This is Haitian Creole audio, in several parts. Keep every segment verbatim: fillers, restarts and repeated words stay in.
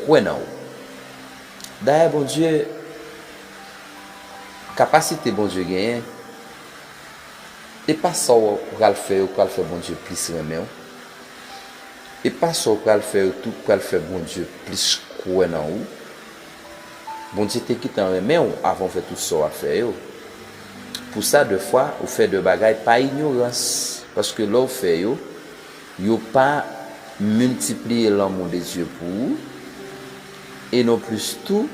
kwè nan ou. Dayè, Bondye, kapasite Bondye genyen, e pa sa w pral fè yo pral fè Bondye plis renmen w. E pa sa w pral fè yo tou pral fè Bondye plis kwè nan ou. Bondye te gentan renmen w avan w fè tout sa w ap fè yo. Pou sa, dèfwa, ou fè de bagay pa inyorans, paske lè w fè yo, yo pa miltipliye lanmou de Dye pou ou, e nonplis tou,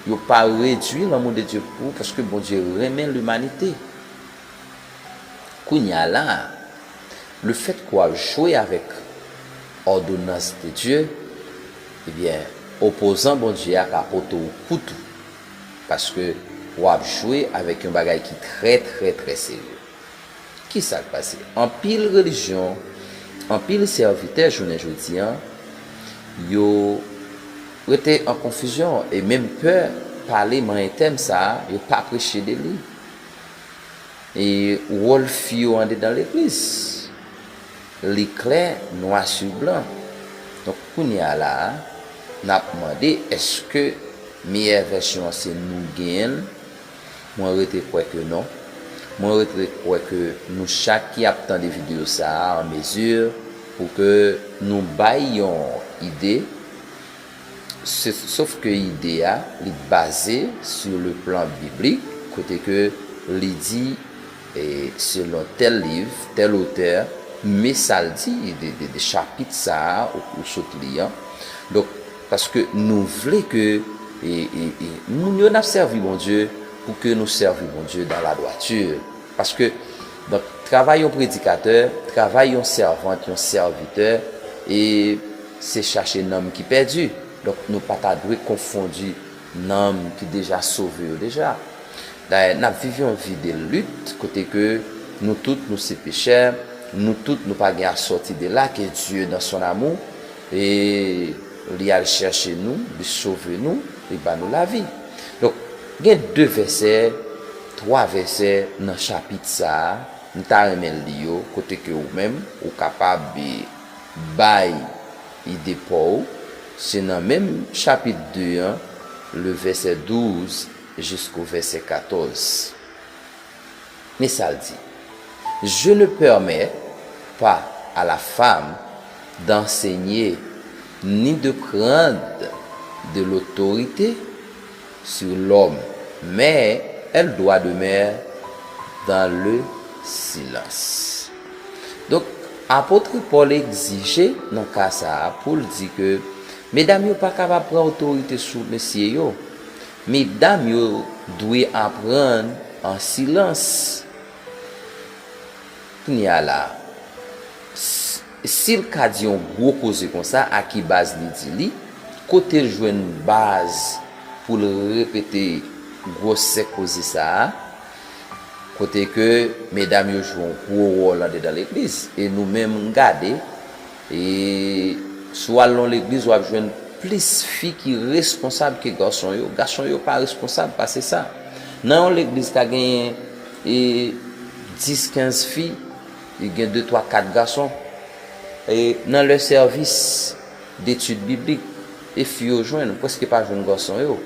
yo pa redui lanmou de Dye pou ou, paske Bondye renmen limanite. Kounye a la, lefètke w ap jwe avèk òdonans de Dye, ebyen, opozan Bondye a ka pote w kout ou, paske w ap jwe avèk yon bagay ki trè, trè, trè serye. Kisa k pase? Anpil relijyon, anpil sèvitè jounen jodi a, yo rete an konfizyon e menm pè pale manyen tèm sa a, yo pa preche de li. E wòl fi yo andedan legliz, li klè, nwa si blan. Donk, kounye a la a, n ap mande, èske meyè vèsyon an se nou genyen l? Mwen rete kwè ke non. Mwen rete kwè ke nou chak ki ap tande videyo sa a an mezi pou ke nou bay yon ide, se, sof ke ide a, li baze sur le plan biblik, kote ke li di, e, selon tèl liv, tèl otè, men sa l di de, de, de chapit sa a ou, ou sot li an. Donk, paske nou vle ke, e, e, e, moun yo n ap sèvi Bondye pou ke nou sèvi Bondye dans la droiture. Paske, donk, travay yon predikatè, travay yon sèvant, yon sèvitè, e se chache nanm ki pèdi. Donk, nou pa ta dwe konfondi nanm ki deja sove yo deja. Dayè, n ap viv yon vi de lit, kote ke nou tout, nou se pechè, nou tout, nou pa gen a sòti de la, ke Dye, dans son amour, e li al chèche nou, li sove nou, li ba nou lavi. Donk, gen de vèsè, twa vèsè nan chapit sa a, m ta renmen li yo, kote ke ou menm, ou kapab, e, bay ide pa w. Se nan menm chapit de an, le vèsè douz jisko vèsè katòz. Men sa l di, Je ne permets pas à la femme d'enseigner ni de prendre de l'autorité sur l'homme, mais elle doit demeurer dans le silence. Donk, apot Pòl egzije nan ka sa a pou l di ke medam yo pa kapab pran otorite sou mesye yo. Medam yo dwe aprann an silans. Kounye a la, s-, si l ka di yon gwo koze konsa, a ki baz li di li? Kote l jwenn baz pou l repete gwosè koze sa a? Kote ke medam yo jwe yon gwo wòl andedan legliz. E nou menm, n gade, e si w al nan legliz, w ap jwenn plis fi ki responsab ke gason yo. Gason yo pa responsab pase sa. Nan yon legliz ka genyen, e, dis, kenz fi, e gen de, twa, kat gason. E nan lè sèvis, detid biblik, e fi yo jwenn, ou prèske pa jwenn gason yo.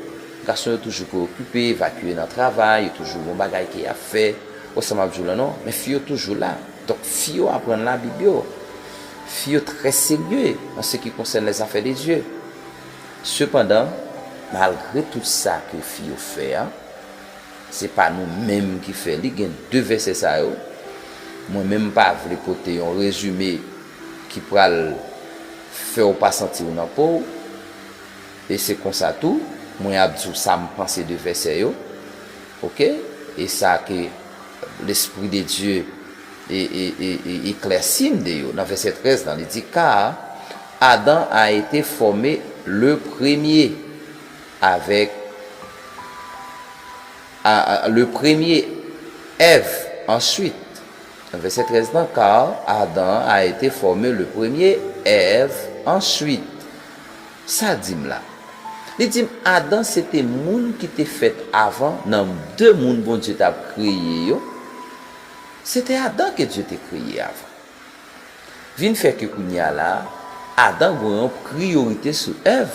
Gason yo toujou preokipe, evakye nan travay, yo toujou gon bagay ke y ap fè. Wè sa m ap di w la non, men fi yo toujou la. Donk, fi yo aprann Labib yo. Fi yo trè serye an se ki konsène les affaires de Dieu. Sepandan, malgre tout sa ke fi yo fè a, se pa nou menm ki fè li. Gen de vèsè sa yo. Mwen menm, m pa vle pote yon rezime ki pral fè w pa santi w nan po w. E se konsa tou, mwen ap di w sa m panse de vèsè yo. Oke? E sa ke Lespri de Dye e, e, e, e eklèsi m de yo. Nan vèsè trèz lan, li di, Car Adam a été formé le premier avec, a, a, le premier, Èv ensuite. Nan vèsè trèz lan, Car Adam a été formé le premier, Èv ensuite. Sa l di m la? Li di m Adan se te moun ki te fèt avan nan de moun Bondye t ap kreye yo. Se te Adan ke Dye te kreye avan. Vin fè ke kounye a la, Adan gen yon priyorite sou Èv.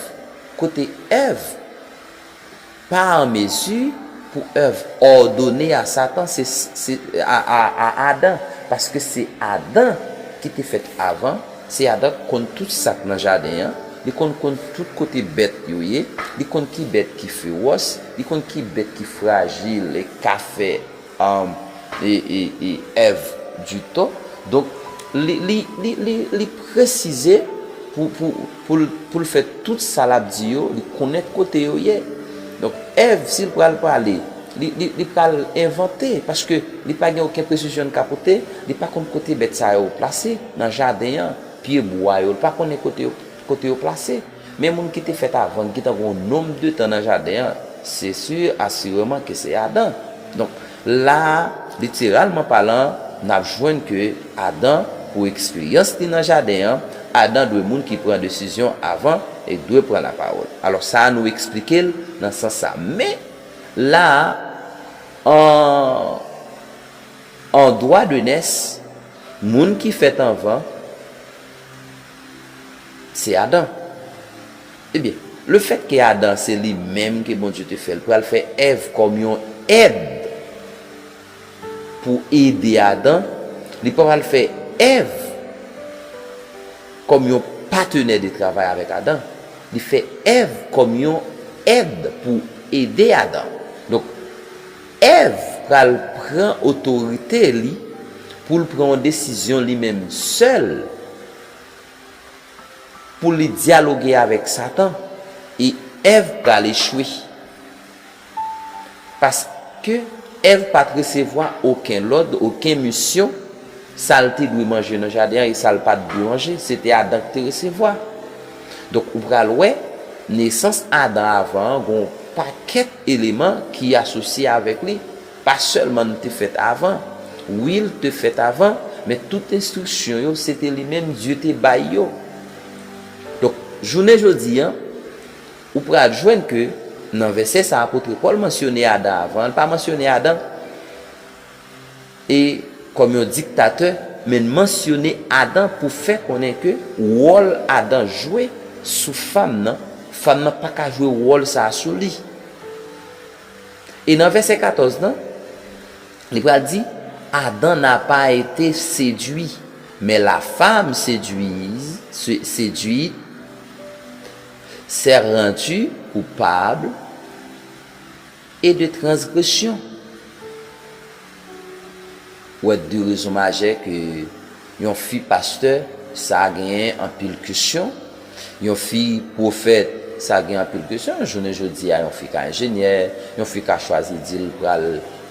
Kote Èv pa an mezi pou Èv òdone a Satan, se, se, a, a, a Adan, paske se Adan ki te fèt avan, se Adan k konn tout sa k nan jaden an, li konn konn tout kote bèt yo ye, li konn ki bèt ki fewòs, li konn ki bèt ki frajil e ka fè um, e, e, e Èv ditou. Donk, li, li, li, li, li presize pou, pou, pou, l, pou l fè tout sa l ap di yo, li konnen kote yo ye. Donk, Èv, si l pral pale, li, li, li pral envante, paske li pa gen okenn presizyon l ka pote, li pa konn kote bèt sa yo plase nan jaden an, pye bwa yo, li pa konnen kote yo, kote yo plase. Men moun ki te fèt avan, ki t ap gen yon nonb de tan nan jaden an, se si, asireman ke se Adan. Donk, la a, literalman palan, n ap jwenn ke Adan, pou eksperyans li nan jaden an, Adan dwe moun ki pran desizyon avan e dwe pran lapawòl. Alò, sa a nou eksplike l nan sans sa. Men, la a, an, an dwa de nès, moun ki fèt anvan, se Adan. Ebyen, lefètke Adan se li menm ke Bondye te fè, l pral fè Èv kòm yon èd pou ede Adan, li pa pral fè Èv kòm yon patenè de travay avèk Adan. Li fè Èv kòm yon èd pou ede Adan. Donk, Èv pral pran otorite li pou l pran yon desizyon li menm sèl, pou li dyaloge avèk Satan, e Èv pral echwe. Paske Èv pa t resevwa okenn lòd, okenn misyon, sa l te dwe manje nan jaden an e sa l pa t dwe manje, se te Adan ki te resevwa. Donk, ou pral wè, nesans Adan avan an, gen yon pakèt eleman ki asosye avèk li. Pa sèlman l te fèt avan, wi, l te fèt avan, men tout enstriksyon yo, se te li menm Dye te bay yo. Donk, jounen jodi a, ou pral jwenn ke nan vèsè sa a, apot Pòl mansyone Adan avan, li pa mansyone Adan e kòm yon diktatè, men l mansyone Adan pou fè konnen ke wòl Adan jwe sou fanm nan, fanm nan pa ka jwe wòl sa a sou li. E nan vèsè katòz lan, li pral di, Adam n'a pas été séduit, mais la femme séduise, sé-, séduite, s'est rendue coupable et de transgression. Ou wè de rezon majè ke yon fi pastè, sa genyen anpil kesyon. Yon fi pwofèt, sa gen anpil kesyon. Jounen jodi a, yon fi ka enjenyè, yon fi ka chwazi di l pral,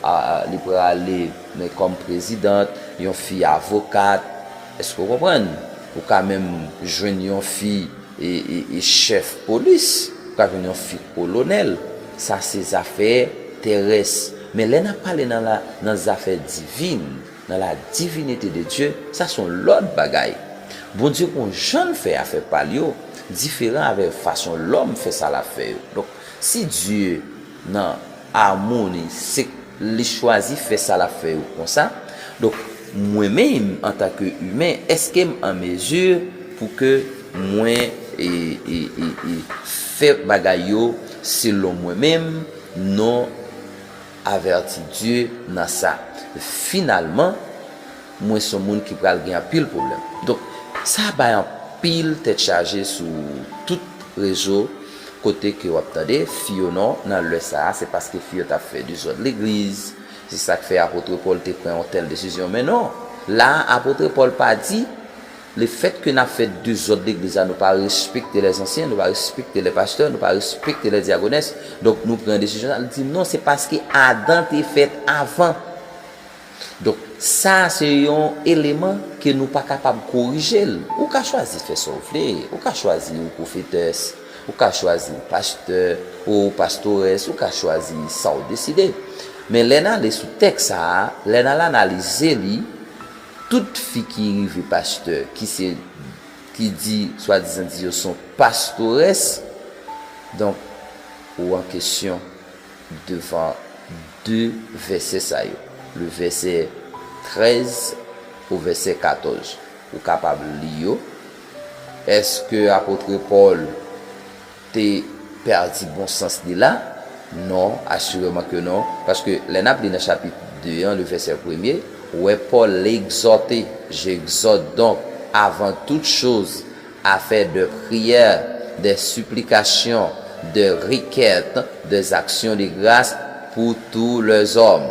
a, li prale, men kòm prezidant, yon fi avokat. Èske w konprann? Ou ka menm jwenn yon fi e, e, e chèf polis, ou ka jwenn yon fi kolonèl. Sa se zafè terès. Men lè n ap pale nan la, nan zafè divin, nan la divinite de Dye, sa se yon lòt bagay. Bondye gon jan l fè afè pa l yo, diferan avè fason lòm fè sa l ap fè yo. Donk, si Dye nan amoni, se li chwazi fè sa l ap fè yo konsa. Donk, mwen menm, antanke imen, èske m an mezi pou ke mwen, e, e, e, e, fè bagay yo selon mwen menm? Non, avèti Dye nan sa. Finalman, mwen se yon moun ki pral gen anpil pwoblèm. Donk, sa bay anpil tèt chaje sou tout rezo, kote ke w ap tande fi yo non, nan lè sa a, se paske fi yo t ap fè dezòd legliz, se sa k fè apot Pòl te pran yon tèl desizyon. Men non, la a, apot Pòl pa di, lefètke n ap fè dezòd legliz la, nou pa respekte lèzansyen, nou pa respekte lèpastè, nou pa respekte lèdyagonès, donk nou pran desizyon sa. L di non, se paske Adan te fèt avan. Donk, sa a se yon eleman ke nou pa kapab korije l. Ou ka chwazi fè sa w vle, ou ka chwazi ou pwofetès, ou ka chwazi ou pastè, ou pastorès, ou ka chwazi sa w deside. Men lè n ale sou tèks sa a, lè n al analize li, tout fi ki rive pastè, ki se, ki di, swadizan di yo se yon pastorès, donk, ou an kesyon devan de vèsè sa yo, le vèsè trèz o vèsè katòz. Ou kapab li yo. Èske apot Pòl te pèdi bon sans li la? Non, asireman ke non. Paske lè n ap li nan chapit de an, le vèsè premye, ou wè Pòl egzòte, j'exhorte donc, avant toute chose, à faire des prières, des supplications, des requêtes, des actions de grâce pour tous les hommes,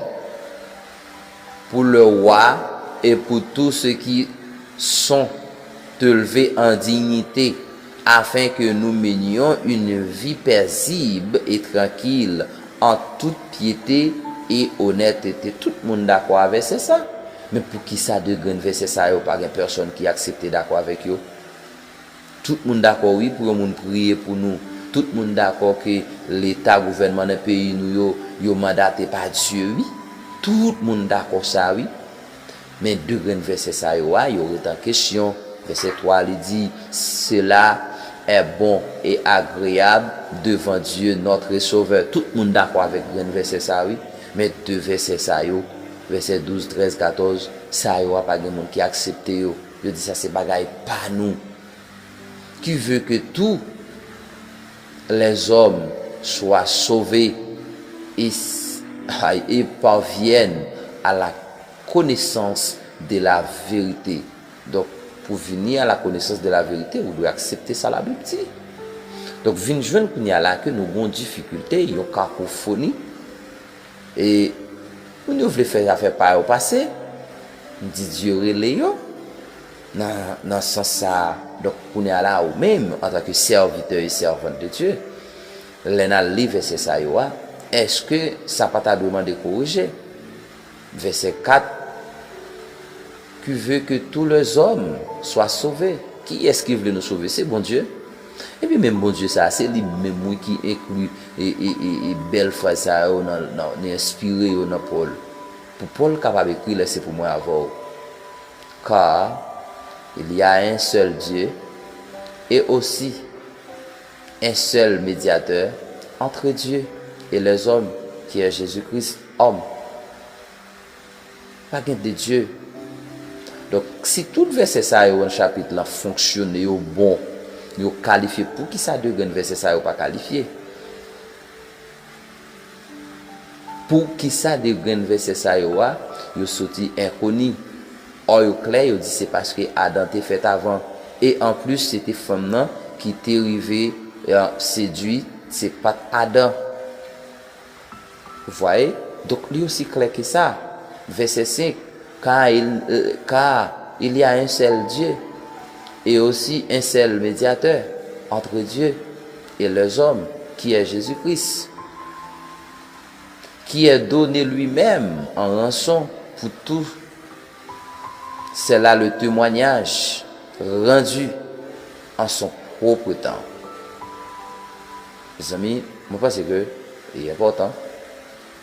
pour le roi et pour tous ceux qui sont élevés en dignité, afin que nous menions une vie paisible et tranquille en toute piété et honnêteté. Tout moun dakò a vèsè sa. Men poukisa de grenn vèsè sa yo pa gen pèsonn ki aksepte dakò avèk yo? Tout moun dakò, wi, pou yon moun priye pou nou. Tout moun dakò ke leta, gouvènman nan peyi nou yo, yo mandate pa Dye, wi. Tout moun dakò sa, wi. Men de grenn vèsè sa yo a, yo ret an kesyon. Vèsè twa, li di, cela est bon et agréable devant Dieu notre Sauveur. Tout moun dakò avèk grenn vèsè sa, wi. Men de vèsè sa yo, vèsè douz, trèz, katòz, sa yo a pa gen moun ki aksepte yo. Yo di sa se bagay pa nou. Qui veut que tous les hommes soient sauvés et, et parviennent à la connaissance de la vérité. Donk, pou vini a la konesans de la verite, ou dwe aksepte sa Labib di. Donk, vin jwenn kounye a la ke nou gon difikilte, yon kakofoni, e moun yo vle fè zafè pa yo pase, m di Dye rele yo nan, nan sans sa a. Donk, kounye a la, ou menm, antanke sèvitè e sèvant de Dye, lè n al li vèsè sa yo a, èske sa pa ta dwe mande korije? Vèsè kat, qui veut que tous les hommes soient sauvés. Kiyès ki vle nou sove? Se Bondye. Epi menm Bondye sa a, se li menm, wi, ki enkli e, e, e, e bèl fraz sa yo nan, nan, li enspire yo nan Pòl. Pou Pòl kapab ekri, lè se pou mwen avè w. Car il y a un seul Dieu et aussi un seul médiateur entre Dieu et les hommes, qui est Jésus-Christ, homme. Pa gen de Dye. Donk, si tout vèsè sa yo nan chapit lan fonksyone, yo bon, yo kalifye, poukisa de grenn vèsè sa yo pa kalifye? Poukisa de grenn vèsè sa yo a, yo soti enkoni? Ò, yo klè, yo di se paske Adan te fèt avan. E anplis, se te fanm nan ki te rive, e, sedui, se pa t Adan. Vous voyez? Donk, li osi klè ke sa. Vèsè senk, car il, euh, car il y a un seul Dieu et aussi un seul médiateur entre Dieu et les hommes, qui est Jésus-Christ, qui est donné lui-même en rançon pour tous. C'est là le témoignage rendu en son propre temps. Mezanmi, mwen panse ke li enpòtan,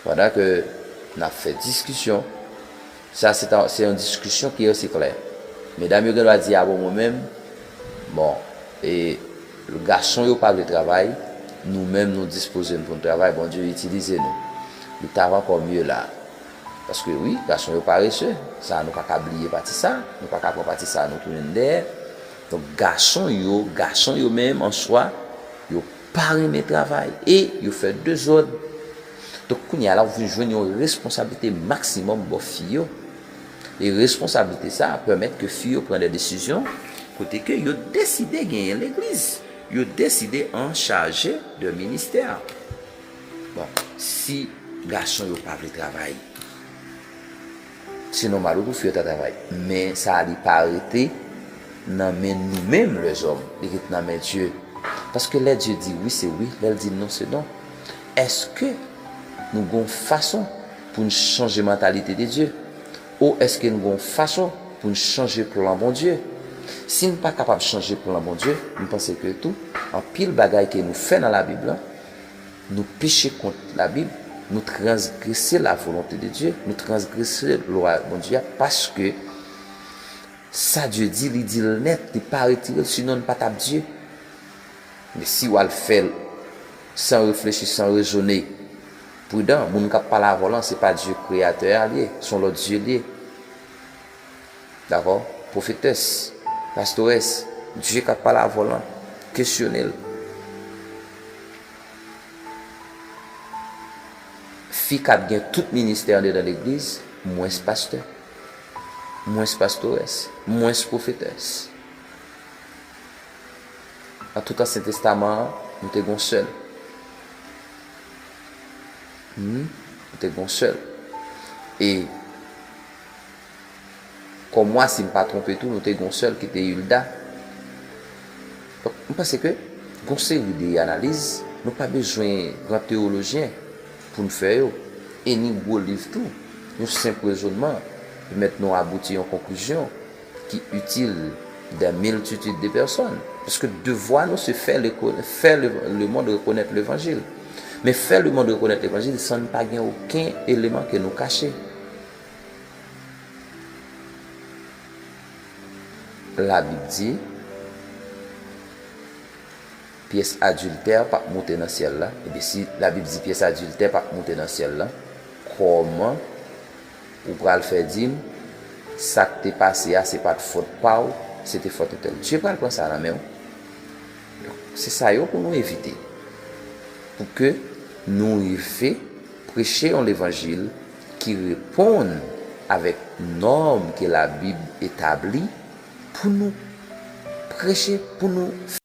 pandan ke n ap fè diskisyon, sa se ta, se yon diskisyon ki osi klè. Medam yo gen dwa di, a bon, mwen menm, bon, e gason yo pa vle travay, nou menm nou dispoze n pou n travay, Bondye itilize nou. Li t ap ankò mye la. Paske wi, gason yo parese, sa nou pa ka bliye pati sa, nou pa ka pran pati sa, nou tounen dèyè. Donk gason yo, gason yo menm an swa, yo pa renmen travay e yo fè dezòd. Donk kounye a la, ou vin jwenn yon responsablite maksimòm bò fi yo. E responsablite sa a pèmèt ke fi yo pran de desizyon kote ke yo deside genyen legliz. Yo deside an chaje de ministè. Bon, si gason yo pa vle travay, se nòmal wi pou fi yo ta travay. Men sa a li pa rete nan men nou menm lèzòm, li rete nan men Dye. Paske lè Dye di wi, se wi, lè l di non, se non. Èske nou gon fason pou n chanje mantalite de Dye? Ou èske n gon fason pou n chanje plan Bondye? Si n pa kapab chanje plan Bondye, m panse ke tou, anpil bagay ke nou fè nan Labib lan, nou peche kont Labib, nou transgrese la volonte de Dye, nou transgrese lwa Bondye a, paske sa Dye di, li di l nèt, li pa retire l, sinon n pa t ap Dye. Men si w al fè l san reflechi, san rezone, pridan, moun k ap pale avè w lan, se pa Dye kreyatè a l ye, se yon lòt dye l ye. Dakò? Pwofetès, pastores, Dye k ap pale avè w lan, kesyone l. Fi k ap gen tout ministè andedan legliz, mwens pastè, mwens pastores, mwens pwofetes. Nan tout Ansyen Testaman an, nou te gon sèl. Hmm? Nou te gon sèl. E kòm mwa, si m pa twonpe tou, nou te gon sèl ki te Hilda. Donk, m panse ke gon seri de analiz, nou pa bezwen gran teyolojyen pou n fè yo. E ni gwo liv tou. Yon senp rezònman pèmèt nou abouti yon konklizyon ki itil des multitudes de personnes. Paske devwa nou se fè le, fè le, le monde reconnaître l'évangile. Men fè le monde reconnaître l'évangile san n pa gen okenn eleman ke nou kache. Labib di, pyès adiltè p ap monte nan syèl la. Ebyen, si Labib di pyès adiltè p ap monte nan syèl la, kòman ou pral fè di m sa k te pase a, se pa t fòt pa w, se te fòt entèl? Dye pral pran sa nan men w. Donk, se sa yo pou nou evite. Pou ke nou rive preche yon levanjil ki reponn avèk nòm ke Labib etabli pou nou preche, pou nou